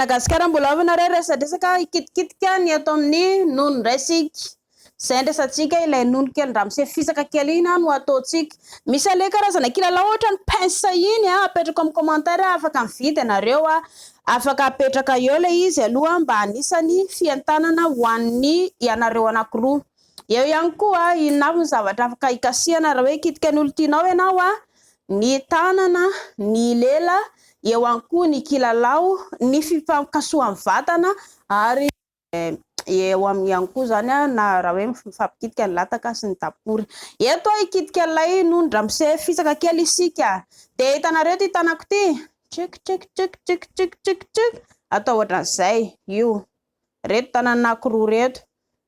Madagasikara mbola avy nareo resadresaka hikitikitika ny eto amin'ny nono indray isika. Izay ny resantsika ilay nono kely ndramose fisaka kely iny no ataontsika. Misy an'ilay karazana kilalao ohatra ny pince iny apetrako amin'ny commentaire afaka mividy ianareo afaka apetraka eo ilay izy aloha mba anisany fientanana ho an'ny ianareo anankiroa. Eo ihany koa inona avy ny zavatra afaka hikasihana raha hoe hikitika ny olon-tianao ianao ny tanana, ny lela, eo ihany koa ny kilalao, ny fifampikasohan'ny vatana ary eo amin'ny ihany koa izany na raha hoe mifampikitika ny lataka sy ny tapory. Eto hikitika ilay nonon-dramose fisaka kely isika. Dia hitanareo ity tanako ity? Trik trik trik trik trik trik trik. Atao ohatran'izay io. Ireto tanana anankiroa ireto.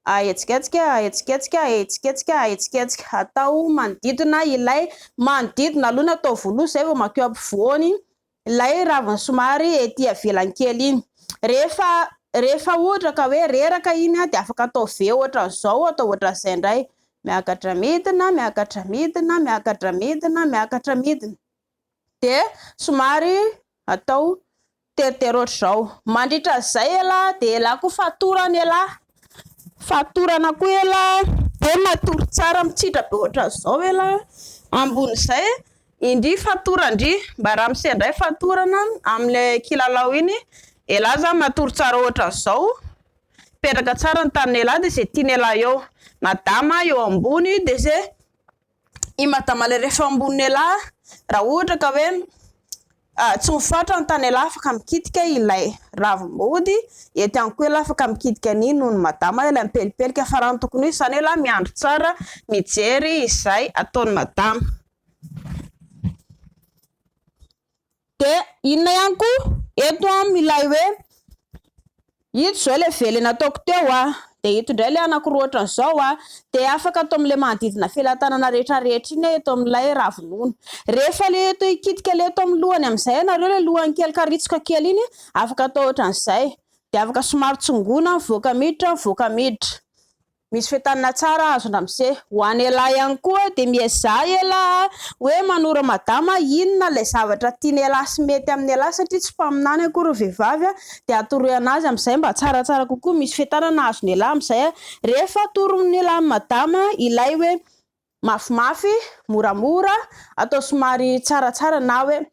Ahetsiketsika, ahetsiketsika, ahetsiketsika, ahetsiketsika. Atao manodidina ilay manodidina aloha no atao voalohany izay vao mankeo ampovoany ilay raviny somary ety ivelany kely iny. Rehefa rehefa ohatra ka hoe reraka iny dia afaka atao V ohatran'izao, atao ohatran'izay indray. Miakatra midina, miakatra midina, miakatra midina, miakatra midina. Dia somary atao teritery ohatr'izao. Mandritra izay elah dia elah koa fatorana elah, fatorana koa elah dia matory tsara mitsitra be ohatran'izao elah. Ambon'izay indry fatoran-dry, mba ramose indray fatorana amin'ilay kilalao iny, elah zany matory tsara ohatran'izao, mipetraka tsara ny tanin'elah dia izay tian'elah eo. Madama eo ambony dia izay i madama ilay rehefa ambonin'elah raha ohatra ka hoe tsy mifatra ny tan'elah afaka mikitika ilay ravim-body, eto ihany koa elah afaka mikitika ny nonon'i madama ilay mipelipelika fa raha ny tokony ho izy izany elah miandry tsara mijery izay ataon'i madama. Dia inona ihany koa eto amin'ilay hoe ito izao ilay vele nataoko teo a, dia ito indray ilay anankiroa ohatran'izao a, dia afaka atao amin'ilay manodidina felatanana rehetra rehetra iny eto amin'ilay ravinono. Rehefa ilay eto hikitika ilay eto amin'ny lohany amin'izay ianareo ilay lohany kely karitsoka kely iny, afaka atao ohatran'izay. Dia afaka somary tsongoina mivoaka miditra mivoaka miditra. Misy fientanana tsara azon-dramose. Ho an'ialahy ihany koa dia miezaha ialahy hoe manoro madama inona ilay zavatra tian'ialahy sy mety amin'ialahy satria tsy mpaminany akory ny vehivavy dia atoroy anazy amin'izay mba tsaratsara kokoa misy fientanana azon'ialahy amin'izay rehefa atoron'ialahy an'i madama ilay hoe mafimafy, moramora, atao somary tsaratsara na hoe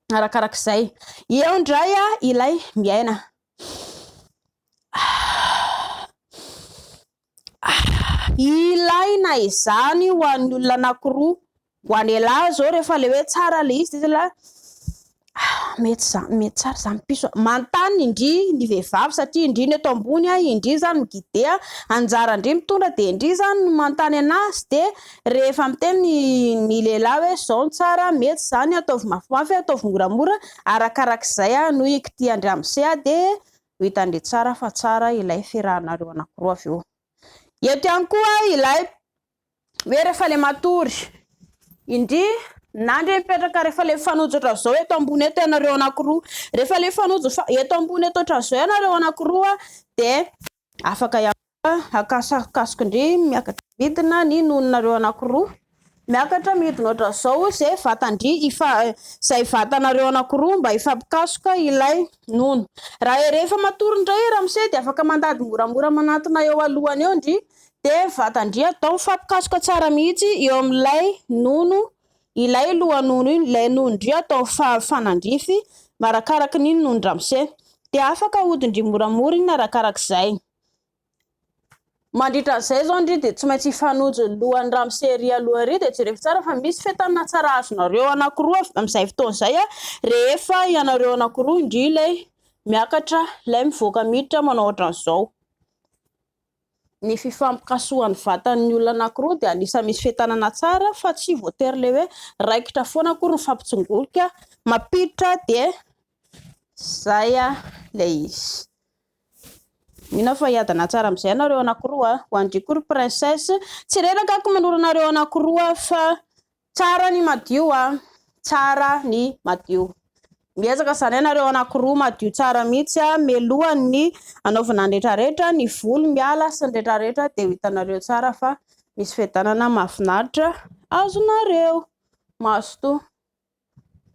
arakarak'izay. Eo indray ilay miaina. Ilaina izany ho an'ny olona anankiroa. Ho an'ialahy izao rehefa ilay hoe tsara ilay izy dia ialahy mety izany, mety tsara izany piso a. Manontany ndry ny vehivavy satria ndry ny eto ambony, ndry izany mi-guider, anjaran-dry mitondra dia ndry izany no manontany an'azy dia rehefa miteny ny lehilahy hoe izao no tsara, mety izany, ataovy mafimafy, ataovy moramora, arakarak'izay no hikitihan-dramose dia ho hitan-dry tsara fa tsara ilay fiarahanareo anankiroa avy eo. Eto ihany koa ilay hoe rehefa ilay matory, indry na ndry mipetraka rehefa ilay mifanojo ohatran'izao eto ambony eto ianareo anankiroa, rehefa ilay mifanojo eto ambony eto ohatran'izao ianareo anankiroa dia afaka ihany koa akasokasoko ndry miakatra midina ny nononareo anankiroa. Miakatra midina ohatran'izao izay vatan-dry ifa izay vatanareo anankiroa mba hifampikasoka ilay nono. Raha rehefa matory indray i ramose dia afaka mandady moramora manantona eo alohany eo ndry dia vatan-dry atao mifampikasoka tsara mihitsy eo amin'ilay nono ilay loha-nono iny, ilay nonon-dry atao mifanandrify arakaraky ny nonon-dramose. Dia afaka ahodin-dry moramora iny arakarak'izay. Mandritra an'izay izao ndry dia tsy maintsy hifanojo ny lohan'ny ramose ery aloha ery dia jereo tsara fa misy fientanana tsara azonareo anankiroa amin'izay fotoana izay rehefa ianareo anankiroa ndry ilay miakatra ilay mivoaka miditra manao ohatran'izao. Ny fifampikasohan'ny vatan'ny olona anankiroa dia anisan'ny misy fientanana tsara fa tsy voatery ilay hoe raikitra foana akory mifampitsingoloka mampiditra dia izay ilay izy. Mino aho fa hiadana tsara amin'izay ianareo anankiroa a. Ho an-dry koa ry princesse. Tsy reraka aho manoro anareo anankiroa fa tsara ny madio a. Tsara ny madio. Miezaka izany ianareo anankiroa madio tsara mihitsy a. Mialohan'ny hanaovana ny retraretra, ny volo miala sy ny retraretra dia ho hitanareo tsara fa misy fiadanana mahafinaritra azonareo. Mazotoa.